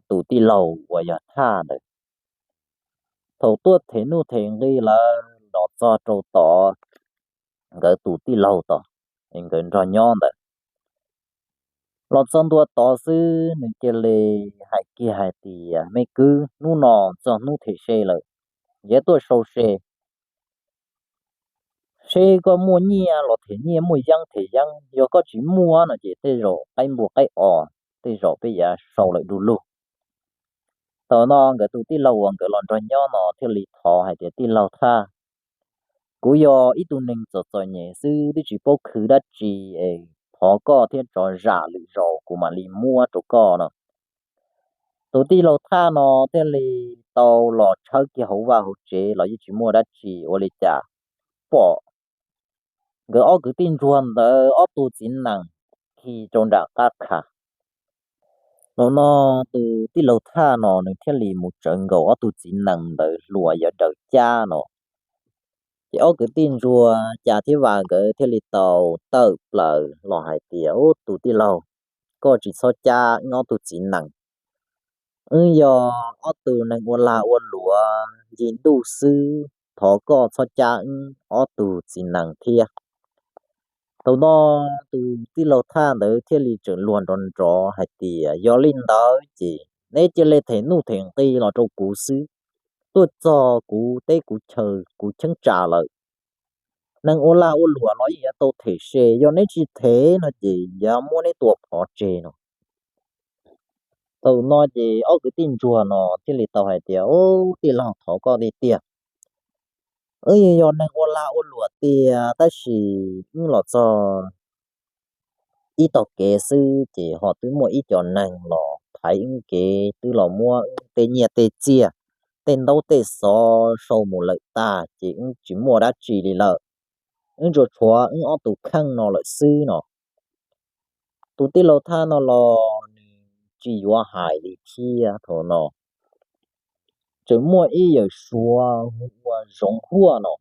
tus tij laug uas yog Thaj ntawd. Thaum tuaj them nuj them nqi lawm los txog rau tod, nkawd tus tij laug tod, nkawd nrog nyob ntawd, Los txog ntua tod xwb nws cia li hais kiag hais tias, Me kwv, hnub no txog hnub them se lawm, yuav tuaj sau se. Seb koj muaj nyiaj los them nyiaj, muaj yeeb them yeeb, yog koj tsis muaj no ces tej zaum qaib npua qaib os tej zaum peb yuav sau lawm du lug. Thaum no nkawd tus tij laug uas nkawd los nrog nyob no thiaj li thov hais tias, Tij laug Thaj, kuv yog ib tug neeg txom txom nyem xwb twb tsis paub khwv dab tsi es thov koj thiab tso zam lwm zaus kuv mam li muab rau koj no. Tus tij laug Thaj no thiaj li tau los tshawb kiag hauv vaj hauv tsev los yeej tsis muaj dab tsi, ua li cas pom nkawd ob kwv tij ntsuag ntawd ob tug txiv nees khi rau nram qab kha. Thaum no tus tij laug Thaj no nws thiaj li mus tsawv nkaus ob tug txiv nees ntawd hluas yuav daws cab no. Ces ob kwv tij ntsuag Cas thiab Vas nkawd thiaj li tau tawm plaws los hais tias, Ub, tus tij laug, koj tsis txhob cab wb ob tug txiv nees. Wb yog ob tug neeg ua lag ua luam ncig ntuj xwb, thov koj txhob cab wb ob tug txiv nees thiab. Thaum no tus tij laug Thaj ntawd thiaj li tseem luag nrov nrov hais tias, Yog li ntawd ces neb cia li them nuj them nqi los rau kuv xwb. Tuaj txog kuv teb kuv chaw kuv cheeb tsam lawm, neeg ua lag ua luam los yeej yuav tau them se, yog neb tsis them no ces yuav muab neb tua phov tseg no. Thaum no ces ob kwv tij ntsuag no thiaj li tau hais tias, Ub, tij laug, thov koj tiag tiag, wb yog neeg ua lag ua luam tiag tab sis wb los txog ib tog kev xwb ces ho twb muaj ib co neeg los thaiv wb kev, twb los muab wb tej nyiaj tej txiaj, tej ntaub tej xov sau mus lawm tag ces wb tsis muaj dab tsi li lawm. Wb tsuas tshuav wb ob tug kheej no lawm xwb no. Tus tij laug Thaj no los nws tsis yuav hais li thiab. Thaum no tseem muaj ib yawm suav hu ua Zoov Huaj no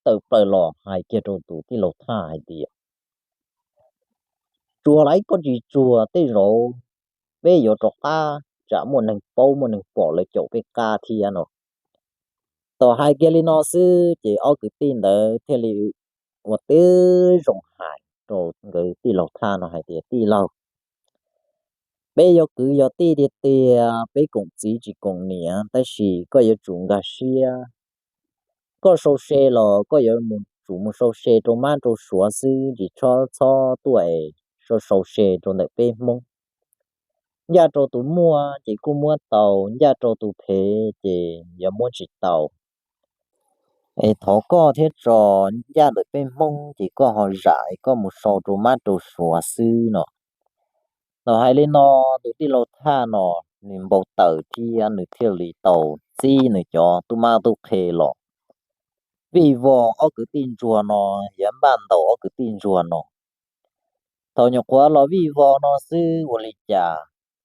tawm plaws los hais kiag rau tus tij laug Thaj hais tias, Tsuag lawm, koj tsis tsuag tej zaum peb yuav rov qab, tsam muaj neeg paub muaj neeg pom lawv caum peb qab thiab no. Thaum hais kiag li no xwb ces ob kwv tij ntawd thiaj li ua tib zoo hais rau nkawd tij laug Thaj no hais tias, Tij laug, peb yog kwv yog tij tiag tiag, peb koom txiv tsis koom niam, tab sis koj yuav tsum nkag siab. Koj sau se los koj yuav mus tsum mus sau se rau mab rau suav xwb, tsis txhob txhob tuaj es sau sau se rau ntawm peb Hmoob. Ncaj rau tus muaj ces kuj muab tau, ncaj rau tus phem ces yuav muab tsis tau. Es thov koj thiab tso, ncaj ntawm peb Hmoob ces koj ho zam es koj mus sau rau mab rau suav xwb no. Thaum hais li no, tus tij laug Thaj no nws npau taws thiab nws thiaj li tau txib nws cov tub mab tub qhe los vij vo ob kwv tij ntsuag no, yuav npaj ntaus ob kwv tij ntsuag no. Thaum nyuam qhuav los vij vo no xwb ua li cas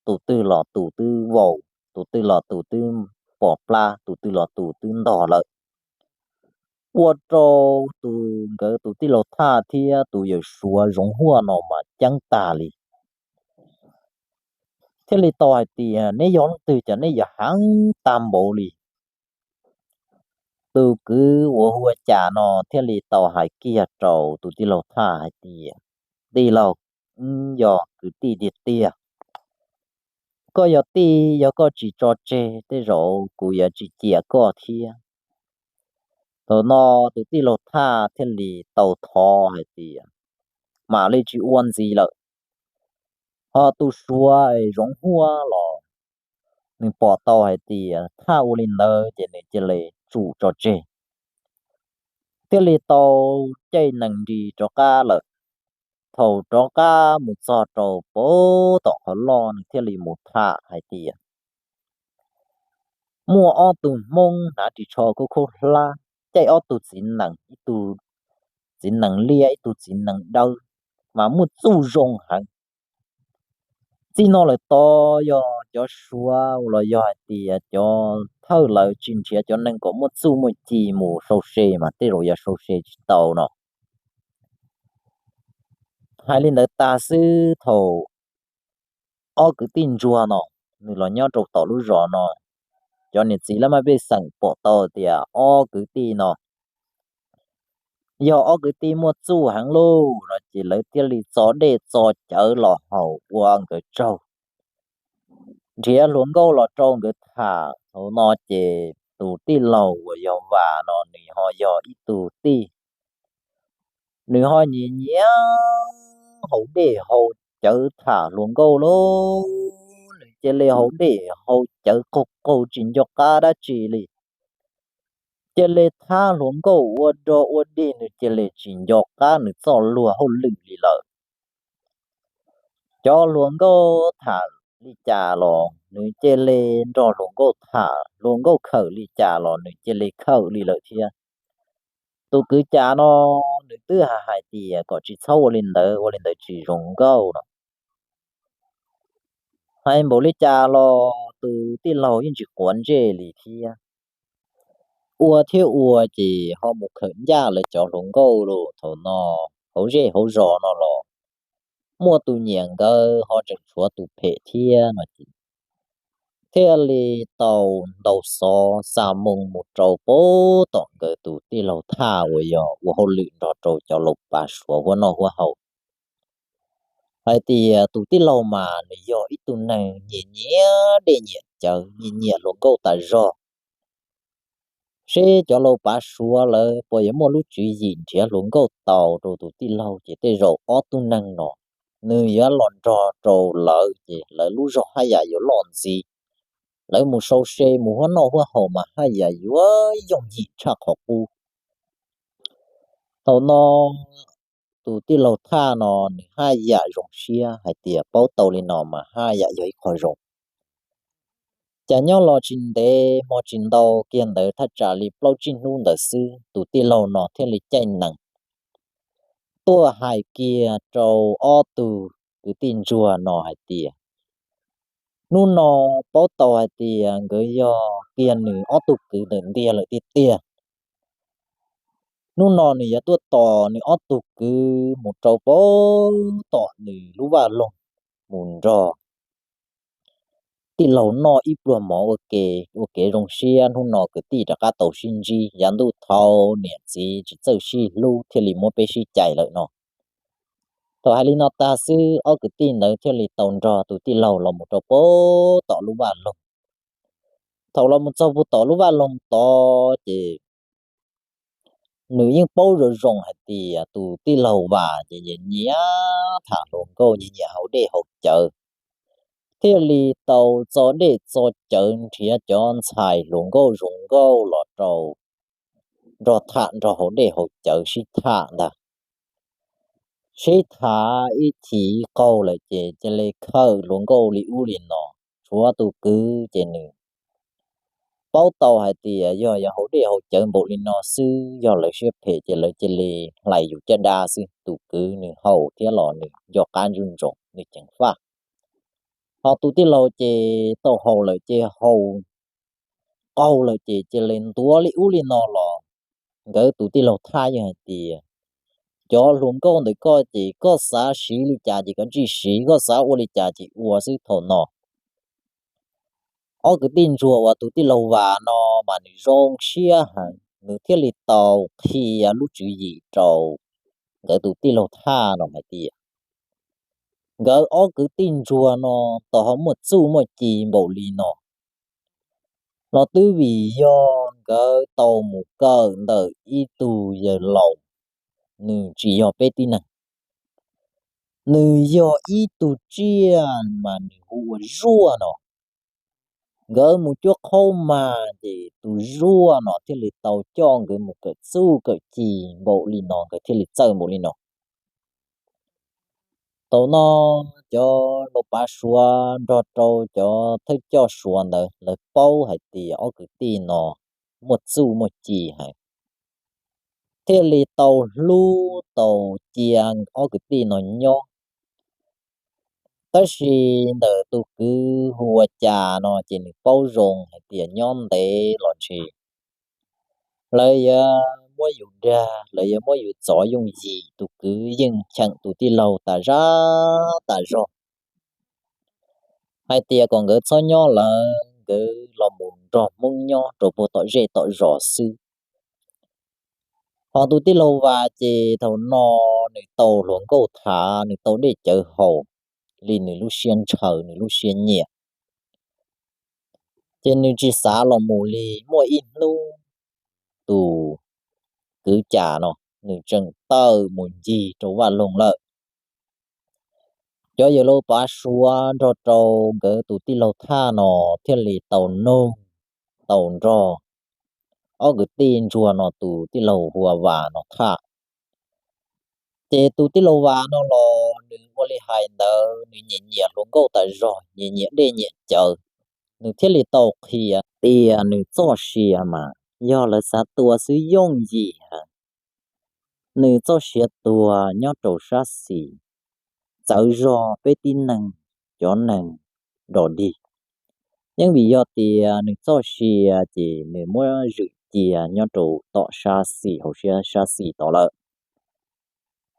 tus twg los tus twb vau, tus twg los tus twb pom plab, tus twg los tus twb ntog lawm. Ua rau tus nkawd tus tij laug Thaj thiab tus yawm suav Zoov Huaj no mas ceeb tag li. Thiaj li tau hais tias, Neb yog leej twg cas neb yuav heev tag npaum li? Tus kwv uas hu ua Cas no thiaj li tau hais kiag rau tus tij laug Thaj hais tias, Tij laug, wb yog kwv tij tiag tiag. Koj yog tij, yog koj tsis tso tseg tej zaum kuv yuav tsis cia koj thiab. Thaum no tus tij laug Thaj thiaj li tau thov hais tias, Mam li tsis ua ntxiv lawm. Ho tus suav Zoov Huaj los nws pom tau hais tias Thaj ua li ntawd ces nws cia li tsum tso tseg, thiaj li tau caij nees nris rov qab lawm. Thaum rov qab mus txog rau puag tom qhov loj nws thiaj li mus tham hais tias muaj ob tug Hmoob hnav ris tsho khaub khaub hlab, caij ob tug txiv nees, ib tug txiv nees liab ib tug txiv nees dawb, mas muaj txuj zoo heev. Txij no lawm tod yog cov suav los yog hais tias cov thawj lawv tsis nrhiav cov neeg kom muaj txuj muaj ci mus sau se mas tej zaum yuav sau se tsis tau no. Hais li ntawd tag xwb thaum ob kwv tij ntsuag no nws los nyob rau tom lub zos no, cov niam txiv laj mej pej xeem pom tau tias ob kwv tij no yog ob kwv tij muaj txuj heev lauj no ces lawv thiaj li txo dej txo cawv los haus ua nkawd tsaug, nrhiav hluas nkauj los rau nkawd tham. Thaum no ces tus tij laug uas yog Vam no nws ho yog ib tug tij, nws ho nyiam nyiam haus dej haus cawv tham hluas nkauj lauj. Nws cia li haus dej haus cawv qaug qaug tsis nco qab dab tsi li. Cia li thab hluas nkauj ua dog ua dig, nws cia li tsis nco qab nws txoj luag hauj lwm li lawm. Cov hluas nkauj tham li cas los nws cia li nrog hluas nkauj tham, hluas nkauj khawm li cas los nws cia li khawm li lawm thiab. Tus kwv Cas no nws twb hais hais tias kom tsis txhob ua li ntawd, ua li ntawd tsis zoo nkauj no. Hais npaum li cas los tus tij laug yeej tsis quav ntsej li thiab. Ua thiab ua ces ho mus khawm ncaj lawv cov hluas nkauj los thaum no hauv zej hauv zos no los muaj tus nyiam nkawd ho tseem tshuav tus phem thiab no ces thiaj li tau ntaus xov xa moo mus rau pab tom nkawd tus tij laug Thaj uas yog ua hauj lwm nrog rau cov laus pav Suav huab noj huab haus hais tias tus tij laug mas nws yog ib tug neeg nyiam nyiam dej nyiam cawv, nyiam nyiam hluas nkauj tas zog. Seb cov laus pav Suav lawv puas yuav muaj lub tswv yim nrhiav hluas nkauj tau rau tus tij laug ces tej zaum ob tug neeg no nws yuav los nrog rau lawv ces lawv lub zog haj yam yuav loj ntxiv. Lawv mus sau se mus huab noj huab haus mas haj yam yuav yooj yim tshaj qhov qub. Thaum no tus tij laug Thaj no nws haj yam zoo siab hais tias paub tau li no mas haj yam yog ib qho zoo. Cas nyob los tsis ntev hmo tsis ntau kiag ntawd thaj tsam li plaub tsib hnub ntawd xwb tus tij laug no thiaj li caij nees tuaj hais kiag rau ob tug kwv tij ntsuag no hais tias hnub no paub tau hais tias nkawd yog kiag nws ob tug kwv ntawm ntiag lawm tiag tiag. Hnub no nws yuav tuaj tos nws ob tug kwv mus rau pab tom nws lub vaj loog mus nrog tij laug noj ib pluag mov ua ke, ua kev zoo siab. Hnub no kwv tij rov qab tau sib ntsib, yav ntuj thau niam txiv tsis txawj sib hlub thiaj li muab peb sib cais lawm no. Thaum hais li no tag xwb ob kwv tij ntawd thiaj li tau nrog tus tij laug los mus rau pab tom lub vaj loog. Thaum los mus txog pab tom lub vaj loog tod ces nws yeej paub zoo zoo hais tias tus tij laug Vam ces nyiam nyiam tham hluas nkauj, nyiam nyiam haus dej haus cawv, thiaj li tau txo dej txo cawv nrhiav cov ntxhais hluas nkauj zoo nkauj los rau nrog tham nrog haus dej haus cawv sib tham ntag. Sib tham ib chim qaug lawm ces cia li khawm hluas nkauj li ub li no. Tshuav tus kwv ces nws paub tau hais tias yog yog haus dej haus cawv npaum li no xwb, yog lawv siab phem ces lawv cia li hlais yus caj dab xwb. Tus kwv nws haus thiab los nws nco qab ntsoov ntsoov nws ceev faj. Ho tus tij laug ces tau haus lawm ces haus qaug lawm ces cia li ntuav li ub li no los. Nkawd tus tij laug Thaj yeej hais tias cov hluas nkauj ntawm koj ces koj xav siv li cas ces koj cia li siv, koj xav ua li cas ces ua xwb thaum no. Ob kwv tij ntsuag uas tus tij laug Vam no mas nws zoo siab heev, nws thiaj li tau qhia lub tswv yim rau nkawd tus tij laug Thaj no hais tias nkawd ob kwv tij ntsuag no tau ho muaj txuj muaj ci npaum li no los twb vim yog nkawd tau mus kawm ntawm ib tug yawg laus, nws tsis yog peb tib neeg, nws yog ib tug tsiaj mas nws hu ua zuaj no. Nkawd mus cuab qhaub mag ces tus zuaj no thiaj li tau coj nkawd mus kawm txuj kawm ci npaum li no, nkawd thiaj li txawj npaum li no. Thaum no cov laus pav Suav nrog rau cov thawj coj Suav ntawd lawv paub hais tias ob kwv tij no muaj txuj muaj ci heev, thiaj li tau hlub tau cia ob kwv tij no nyob. Tab sis ntawm tus kwv hu ua Cas no ces nws paub zoo hais tias nyob ntev los ntshe lawv yuav muab yus dag, lawv yuav muab yus txov yooj yim. Tus kwv yeej cheem tus tij laug tas zaj tas zog hais tias kom nkawd txhob nyob lawm, nkawd los mus nrog Hmoob nyob rau puag tom zej tom zos xwb. Ho tus tij laug Vas ces thaum no nws tau hluas nkauj thav, nws tau dej cawv haus li nws lub siab ntshaw nws lub siab nyiam. Ces nws tsis xav los mus li. Muaj ib hnub tus kwv Cas no nws tseem tawm mus ncig rau vaj loog lawm. Cov yawg laus Pav Suav nrog rau nkawd tus tij laug Thaj no thiaj li tau nug tau nrog ob kwv tij ntsuag no tus tij laug hu ua Vas no tham. Ces tus tij laug Vas no los nws ua li hais ntawd, nws nyiam nyiam hluas nkauj tas zog, nyiam nyiam dej nyiam cawv. Nws thiaj li tau qhia tias nws txoj sia mas yog lawv xav tua xwb yooj yim heev. Nws txoj sia tuag nyob rau sab xis, txawv zog peb tib neeg cov neeg dog dig. Yeej vim yog tias nws txoj sia ces nws muab zwm cia nyob rau tom sab xis, hauv siab sab xis tod lawm.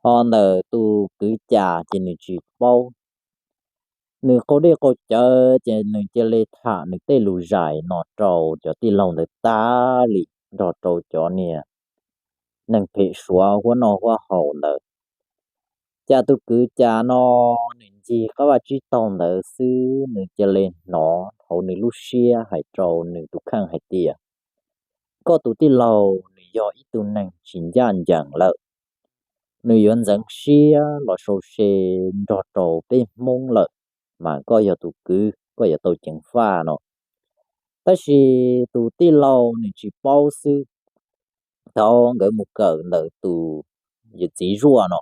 Ho ntawm tus kwv Cas ces nws tsis paub. Nws qaug dej qaug cawv ces nws cia li tham nws tej lus zais no rau cov tij laug ntawd tag li, nrog rau cov niag neeg phem Suav huab noj huab haus ntawd. Cas tus kwv Cas no nws ncig qab vaj tsib taug ntawd xwb, nws cia li hnov hauv nws lub siab hais rau nws tus kheej hais tias, koj tus tij laug nws yog ib tug neeg tsis ncaj ncees lawm. Nws yuav ntxeev siab los sau se nrog rau peb Hmoob lawm, mas koj yog tus kwv koj yuav tau ceev faj no. Tab sis tus tij laug nws tsis paub xwb. Thaum nkawd mus kawm ntawm tus yawm txiv Zuaj no,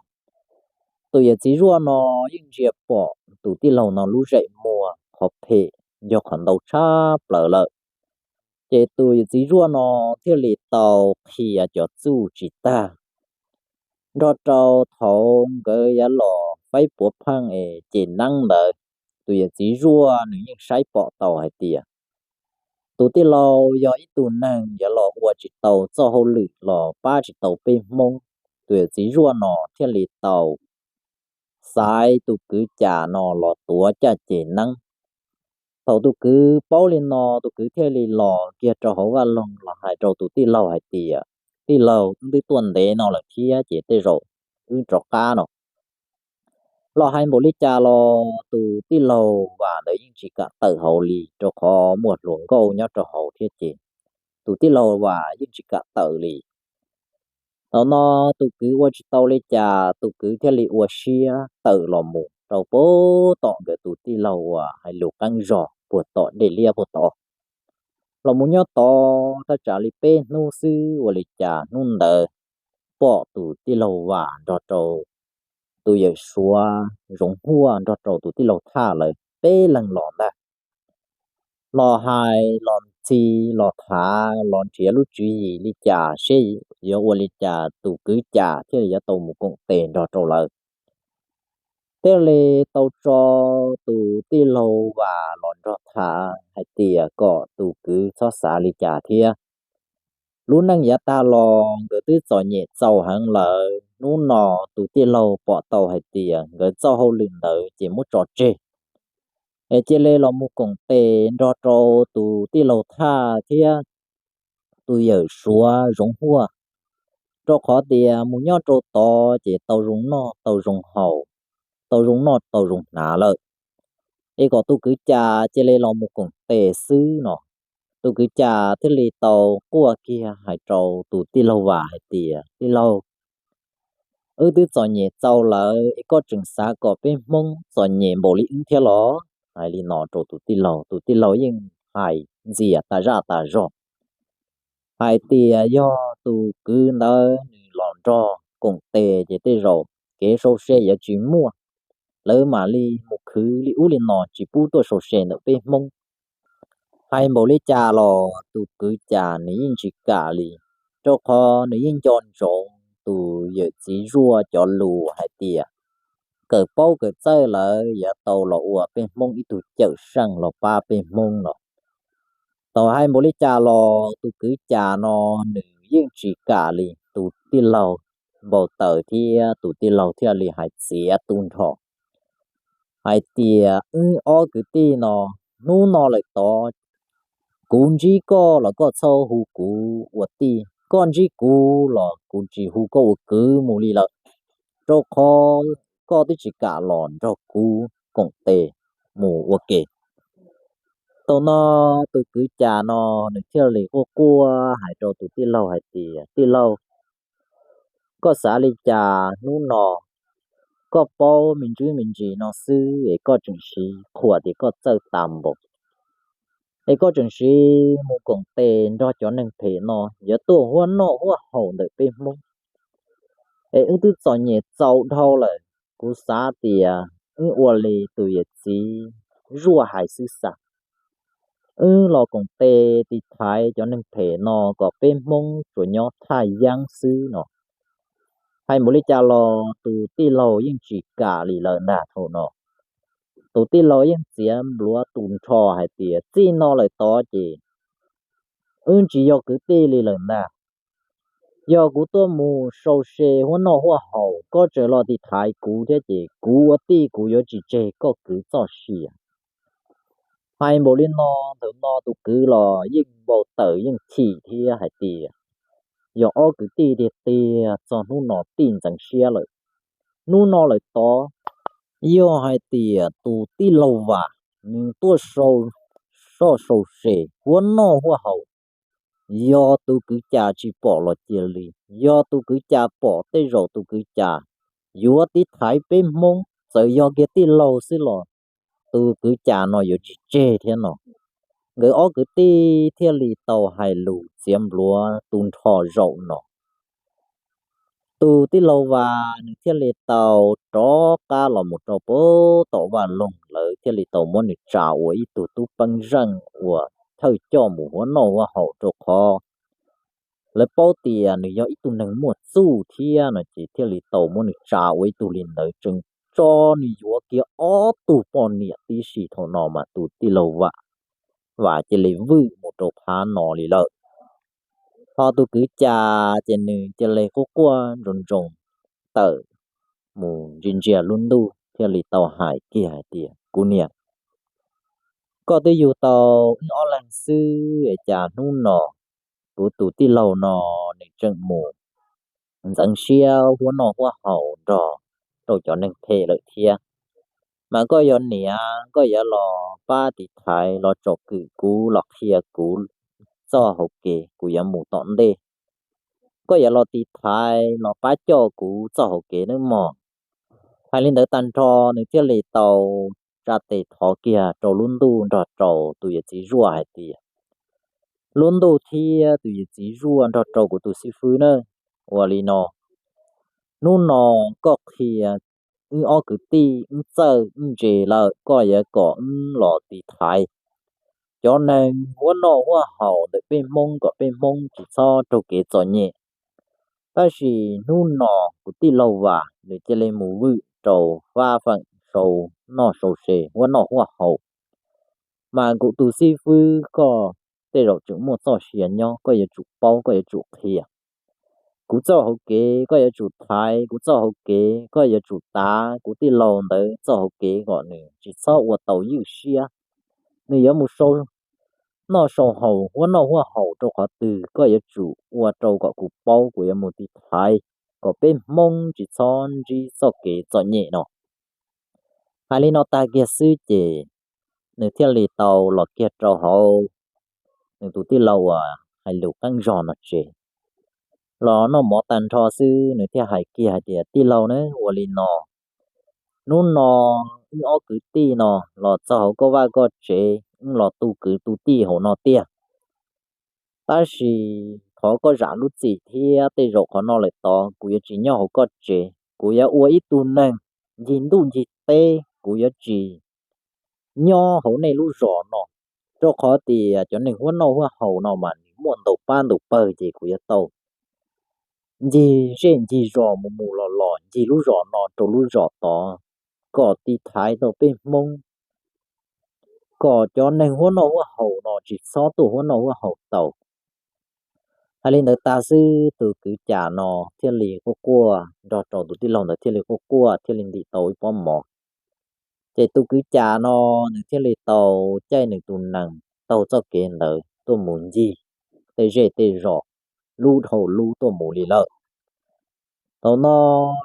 tus yawm txiv Zuaj no yeej ntsia pom tus tij laug no lub zeem muag qhov phem yog qhov ntau tshaj plaws lawm. Ces tus yawm txiv Zuaj no thiaj li tau qhia cov txuj tsis tag, nrog rau thaum nkawd yuav los faib puav pheej es ces neeb ntawd, tus yawm txiv Zuaj nws yeej saib pom tau hais tias tus tij laug yog ib tug neeg yuav los ua tsis tau txoj hauj lwm los pab tsis tau peb Hmoob. Tus yawm txiv Zuaj no thiaj li tau xaiv tus kwv Cas no los tuav caj ces neeb. Thaum tus kwv paub li no, tus kwv thiaj li los kiag rau hauv vaj loog los hais rau tus tij laug hais tias, tij laug, wb twb tuaj ntev no lawm thiab ces tej zaum wb rov qab no. Los hais npaum li cas los tus tij laug Vas ntawd yeej tsis kam tawm hauv li, rau qhov muaj hluas nkauj nyob rau hauv thiab ces tus tij laug Vas yeej tsis kam tawm li. Thaum no tus kwv ua tsis tau li cas, tus kwv thiaj li ua siab tawm los mus rau puag tom nkawd tus tij laug uas hais lus qeeb zog puag tom dej liab puag tod. Los mus nyob tod thaj tsam li peb hnub xwb, ua li cas hnub ntawd pom tus tij laug Vas nrog rau tus yawm suav Zoov Huaj nrog rau tus tij laug Thaj lawv peb leeg los ntag. Los hais los ntxhi los thav los nrhiav lub tswv yim li cas seb yuav ua li cas tus kwv Cas thiaj li yuav tau mus koom tes nrog rau lawv. Thiaj li tau tso tus tij laug Vas los nrog tham hais tias kom tus kwv txhob xav li cas thiab. Lub neej yav tag los nkawd twb txom nyem txaus heev lawm, hnub no tus tij laug pom tau hais tias nkawd txoj hauj lwm ntawd ces muab tso tseg, es cia li los mus koom tes nrog rau tus tij laug Thaj thiab tus yawm suav Zoov Huaj, rau qhov tias mus nyob rau tod ces tau zoo noj tau zoo haus, tau zoo noj tau zoo hnav lawm, es kom tus kwv Cas cia li los mus koom tes xwb no. Tus kwv Cas thiaj li tau quaj kiag hais rau tus tij laug Vas hais tias, tij laug, wb twb txom nyem txaus lawm es koj tseem xav kom peb Hmoob txom nyem npaum li wb thiab los? Hais li no rau tus tij laug, tus tij laug yeej hais ntxias tas zaj tas zog hais tias yog tus kwv ntawd nws los nrog koom tes ces tej zaum kev sau se yuav tsis muaj, lawv mam li mus khwv li ub li no tsis pub tuaj sau se ntawm peb Hmoob. Hais npaum li cas los tus kwv Cas nws yeej tsis kam li, rau qhov nws yeej nco ntsoov tus yawm txiv Zuaj cov lus hais tias kawm paub kawm txawj lawm yuav tau los ua peb Hmoob ib tug cawm seej los pab peb Hmoob no. Tau hais npaum li cas los tus kwv Cas no nws yeej tsis kam li, tus tij laug npau taws thiab tus tij laug thiaj li hais txiav tu nrho hais tias, wb ob kwv tij no, hnub no lawm tod kuv ntsib koj los koj txhob hu kuv ua tij, koj ntsib kuv los kuv tsis hu koj ua kwv mus li lawm, rau qhov koj twb tsis kam los nrog kuv koom tes mus ua ke. Thaum no tus kwv Cas no nws thiaj li quaj quaj hais rau tus tij laug hais tias, Tij laug, koj xav li cas hnub no? Koj paub me ntsis me ntsis no xwb es koj tseem siv qhuas tias koj txawj tas npaum, es koj tseem siv mus koom tes nrog cov neeg phem no, yuav tuaj huab noj huab haus ntawm peb Hmoob, es wb twb txom nyem txaus dhau lawm. Kuv xav tias wb ua li tus yawm txiv zuaj hais xwb xav, wb los koom tes tiv thaiv cov neeg phem no kom peb Hmoob tsuas nyob thaj yeeb xwb no. Hais npaum li cas los tus tij laug yeej tsis kam li lawm ntag. Thaum no tus tij laug yeej txiav npluav tu nrho hais tias, Txij no lawm tod ces wb tsis yog kwv tij li lawm ntag. Yog kuv tuaj mus sau se huab noj huab haus, koj tseem los tiv thaiv kuv thiab ces kuv ua tij kuv yuav tsis tseg koj kwv txoj sia. Hais npaum li no, thaum no tus kwv los yeej npau taws yeej chim thiab hais tias, Yog ob kwv tij tiag tiag, txog hnub no tij ntxeev siab lawm. Hnub no lawm tod, yog hais tias tus tij laug Vam nws tuaj sau soj sau se huab noj huab haus, yog tus kwv Cas tsis pom los cia li, yog tus kwv Cas pom tej zaum tus kwv Cas yuav tiv thaiv peb Hmoob, txawm yog kiag tij laug xwb los tus kwv Cas no yuav tsis tseg thiab no. Nkawd ob kwv tij thiaj li tau hais lus txiav npluav tu nrho zaum no. Tus tij laug Vas nws thiaj li tau rov qab los mus rau pem tom vaj loog, lawv thiaj li tau muab nws tsa ua ib tug tub peeb zeej uas thawj coj mus huab noj huab haus, rau qhov lawv paub tias nws yog ib tug neeg muaj txuj thiab no ces thiaj li tau muab nws tsa ua ib tug li ntawd, tseem tso nws yuav kiag ob tug poj niam tib si. Thaum no mas tus tij laug Vam, Vam cia li vwm mus rau phab no li lawm. Ho tus kwv Cas ces nws cia li quaj quaj ntsoos ntsoos tawm mus ntsia ntsia lub ntuj thiaj li tau hais kiag hais tias, Kuv niam, koj twb yug tau wb ob leeg xwb es cas hnub no kuv tus tij laug no nws tseem mus ntxeev siab huab noj huab haus nrog rau cov neeg phem lawm thiab? Mas koj yuav niam, koj yuav los pab tiv thaiv los tsom kwm kuv los qhia kuv txoj hauv kev kuv yuav mus tom ntej. Koj yuav los tiv thaiv los pab coj kuv txoj hauv kev nawb mog. Hais li ntawd tag nrho nws thiaj li tau tsa tes thov kiag rau lub ntuj nrog rau tus yawm txiv zuaj hais tias, Lub ntuj thiab tus yawm txiv zuaj nrog rau kuv tus xib fwb nawb, ua li no, hnub no koj qhia wb ob kwv tij wb txawj wb ntse lawm, koj yuav kom wb los tiv thaiv cov neeg huab noj huab haus ntawm peb Hmoob kom peb Hmoob tsis txhob raug kev txom nyem. Tab sis hnub no kuv tij laug Vas nws cia li mus vwm rau fab feem sau noj sau se huab noj huab haus, mas kuv tus xib fwb koj tej zaum tseem muaj txoj sia nyob, koj yuav tsum paub, koj yuav tsum qhia kuv txoj hauv kev, koj yuav tsum thaiv kuv txoj hauv kev, koj yuav tsum tav kuv tij laug ntawd txoj hauv kev kom nws tsis txhob ua tau ywj siab. Nws yuav mus sau noj sau haus huab noj huab haus rau qhov twg, koj yuav tsum ua rau kom kuv paub, kuv yuav mus tiv thaiv kom peb Hmoob tsis txhob ntsib txoj kev txom nyem no. Hais li no tag kiag xwb ces nws thiaj li tau los kiag rau hauv nws tus tij laug uas hais lus qeeb zog no tsev. Los noj mov tag nrho xwb nws thiaj hais kiag hais tias, Tij laug na, ua li no, hnub no wb ob kwv tij no los txog hauv koj vaj koj tsev, wb los tu kwv tu tij hauv no tiag. Tab sis thov koj zam lub txim thiab, tej zaum qhov no lawm tod kuv yuav tsis nyob hauv koj tsev, kuv yuav ua ib tug neeg ncig ntuj ncig teb, kuv yuav tsis nyob hauv nej lub zos no, rau qhov tias cov neeg huab noj huab haus no mas nws muaj ntau pab ntau pawg, ces kuv yuav tau ncig zej ncig zos mus mus los los ncig lub zos no rau lub zos tod, kom tiv thaiv tau peb Hmoob, kom cov neeg huab noj huab haus no tsis txhob tuaj huab noj huab haus tau. Hais li ntawd tag xwb tus kwv Cas no thiaj li quaj quaj nrog rau tus tij laug ntawd thiaj li quaj quaj thiaj li ntim tau ib pob mov. Ces tus kwv Cas no nws thiaj li tau caij nws tus nees taug txoj kev ntawd tuaj mus ncig tej zej tej zos, lub dhau lub tuaj mus li lawm. Thaum no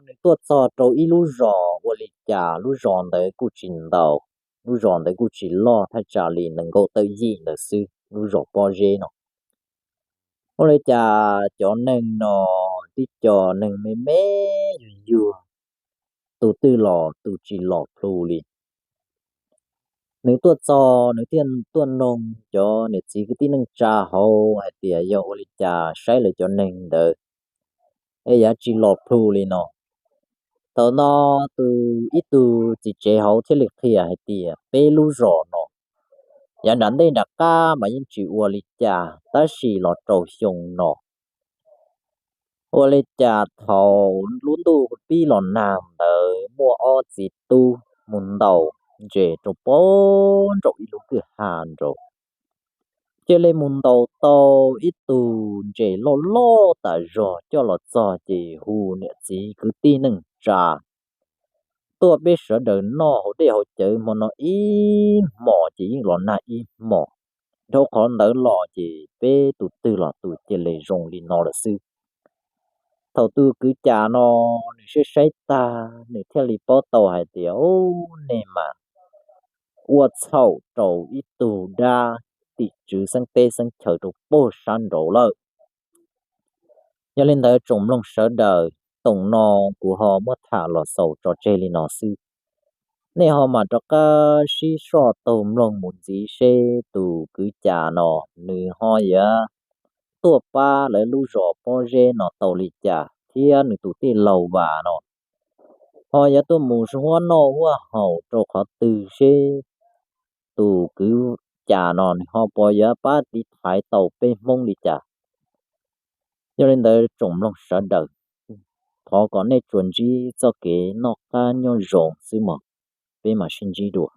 nws tuaj txog rau ib lub zos, ua li cas lub zos ntawd kuj tsis ntau, lub zos ntawd kuj tsis loj, thaj tsam li nees nkaum tawm yim ntawd xwb, lub zos Pob Zeb no. Ua li cas cov neeg no tib co neeg me me yug yug, tus twg los tus tsis los plhus li. Nws tuaj txog nws thiaj tuaj noog cov niam txiv kwv tij neej tsa hauv hais tias yog ua li cas saib lawv cov neeg ntawd es yuav tsis los plhus li no. Thaum no tus, ib tug txiv tsev hauv thiaj li qhia hais tias peb lub zos no yav nram ntej nram qab mas yeej tsis ua li cas, tab sis los rau xyoo no ua li cas thaum lub ntuj pib los nag ntawd muaj ob txiv tub mus ntaus ntses rau pem nraum ib lub kwj ha nraud. Cia li mus ntaus tau ib tug ntses loj loj tas zog coj los txog ces hu niam txiv kwv tij neej tsa tuaj peb sawv daws noj haus dej haus cawv hmo no ib hmos ces yeej los nag ib hmos. Dhau qhov ntawd los ces peb tus twg los tus cia li zoo li no lawm xwb. Thaum tus kwv cas no nws saib saib tag nws thiaj li paub tau hais tias, u, nej mas ua txhaum rau ib tug dab tim tswv xeeb teb xeeb chaw rau pem sab nraud lawm. Yog li ntawd tsoom mloog sawv daws, toom no kuv ho muab tham los xaus tso tseg li no xwb. Nej ho mam rov qab sib soj taug mloog mus ntxiv seb tus kwv cas no nws ho yuav tuaj pab lawv lub zos Pob Zeb no tau li cas thiab nws tus tij laug Vas no ho yuav tuaj mus huab noj huab haus rau qhov twg seb tus kwv cas no nws ho puas yuav pab tiv thaiv tau peb Hmoob li cas. Yog li ntawd tsoom mloog sawv daws, thov kom nej tsuas ntsib txoj kev noj qab nyob zoo xwb mog, peb mam sib ntsib dua.